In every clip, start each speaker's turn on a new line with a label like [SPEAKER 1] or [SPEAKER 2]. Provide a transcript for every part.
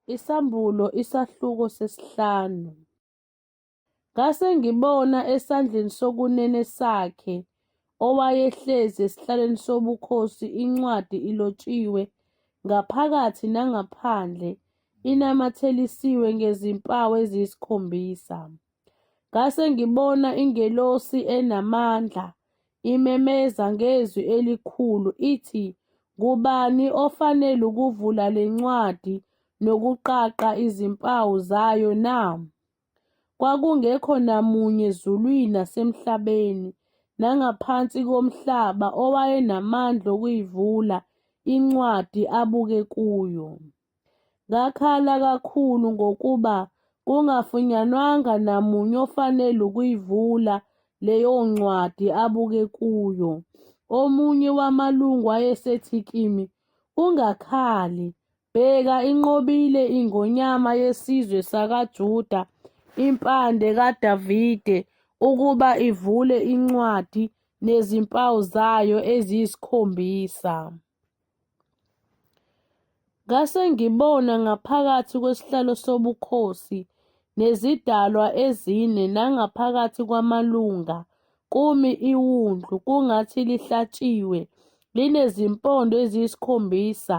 [SPEAKER 1] Isambulo isahluko sesihlanu. Ngase ngibona esandleni sokunene sakhe owayehlezi esihlalweni sobukhosi incwadi ilotshiwe ngaphakathi nangaphandle inamathelisiwe ngezimpawu eziyisikhombisa. Ngase ngibona ingelosi enamandla imemeza ngezwi elikhulu ithi, Ngubani ofanele ukuvula le ncwadi nokuqaqa izimpawu zayo na? Kwakungekho namunye ezulwini nasemhlabeni nangaphansi komhlaba owayenamandla okuyivula incwadi abuke kuyo. Ngakhala kakhulu ngokuba kungafunyanwanga namunye ofanele ukuyivula leyo ncwadi abuke kuyo. Omunye wamalungu wayesethi kimi, Ungakhali, bheka inqobile ingonyama yesizwe sakaJuda, impande kaDavide, ukuba ivule incwadi nezimpawu zayo eziyisikhombisa. Ngase ngibona ngaphakathi kwesihlalo sobukhosi nezidalwa ezine nangaphakathi kwamalunga kumi iwundlu kungathi lihlatshiwe linezimpondo eziyisikhombisa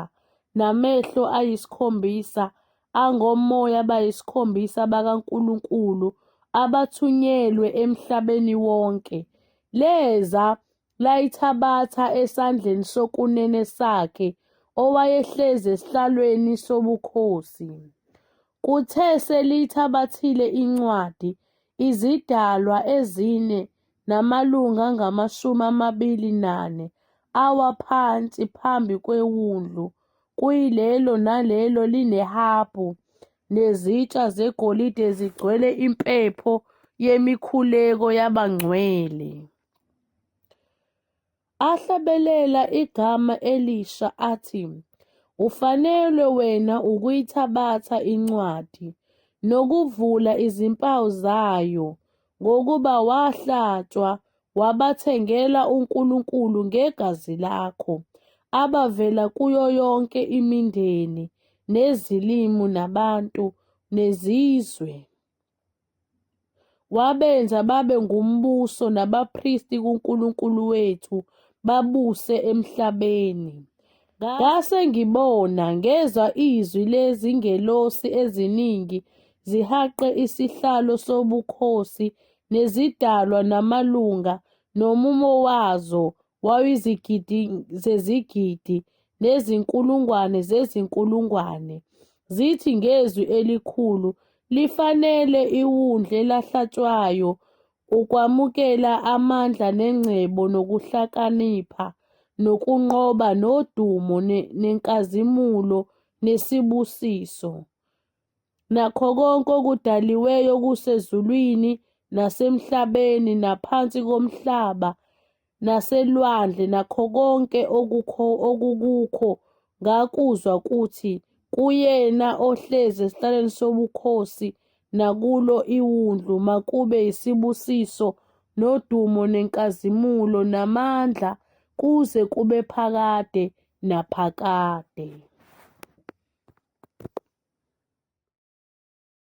[SPEAKER 1] namehlo ayisikhombisa angomoya abayisikhombisa bakaNkulunkulu abathunyelwe emhlabeni wonke. Leza layithabatha esandleni sokunene sakhe owayehlezi esihlalweni sobukhosi. Kuthe seliyithabathile incwadi, izidalwa ezine namalungu angamashumi amabili nane awa phansi phambi kweWundlu, kuyilelo nalelo linehabhu nezitsha zegolide zigcwele impepho yemikhuleko yabangcwele. Ahlabelela igama elisha athi, Ufanelwe wena ukuyithabatha incwadi nokuvula izimpawu zayo, ngokuba wahlatshwa wabathengela uNkulunkulu ngegazi lakho abavela kuyo yonke imindeni nezilimi nabantu nezizwe. Wabenza babe ngumbuso nabapristi kuNkulunkulu wethu, babuse emhlabeni. Ngase ngibona, ngezwa izwi lezingelosi eziningi zihaqe isihlalo sobukhosi nezidalwa namalunga, nomumo wazo wawuyizigidi zezigidi nezinkulungwane zezinkulungwane, zithi ngezwi elikhulu, Lifanele iWundlu elahlatshwayo ukwamukela amandla nengcebo nokuhlakanipha nokunqoba nodumo nenkazimulo nesibusiso. Nakho konke okudaliweyo okusezulwini nasemhlabeni naphansi komhlaba naselwandle nakho konke okukho okukukho ngakuzwa kuthi kuyena ohlezi esihlalweni sobukhosi nakulo iwundlu makube isibusiso nodumo nenkazimulo namandla kuze kube phakade naphakade.